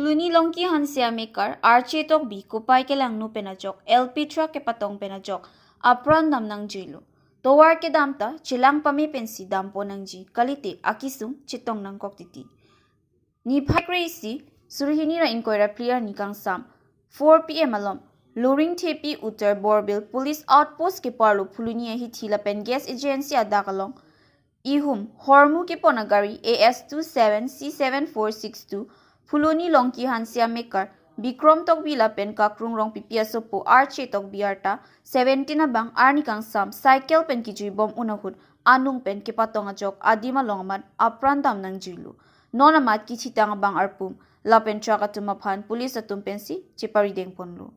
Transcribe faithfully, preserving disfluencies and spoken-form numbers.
Phuloni Longki Hanse amekar Arche Tokbi kopai kelangno pen ajok L P truck kepatong pen ajok apran dam nangjuilo. Tovar kedam ta chelang pame pensi dampon nangji kalite akesung chetong nangkok titi. Niphai kre-isi, suri hini ra ingkoi ra phli arni kangsam four P M alom Loringthepi Uttar Borbil Police Outpost keparlo Phuloni ahithi lapen gas agency adak along ihum hormu kepon agari A S two seven C seven four six two Phuloni Longki Hanse amekar Bikrom Tokbi lapen Kakrung Rongpipi asopo Arche Tokbi arta seventeen abang arni kangsam cycle pen kejui bom un ahut anung pen kepatong ajok adim along amat apran dam nangjuilo. Non amat kethitang abang arpum lapen truck atum aphan police atum pensi cheparideng ponlo.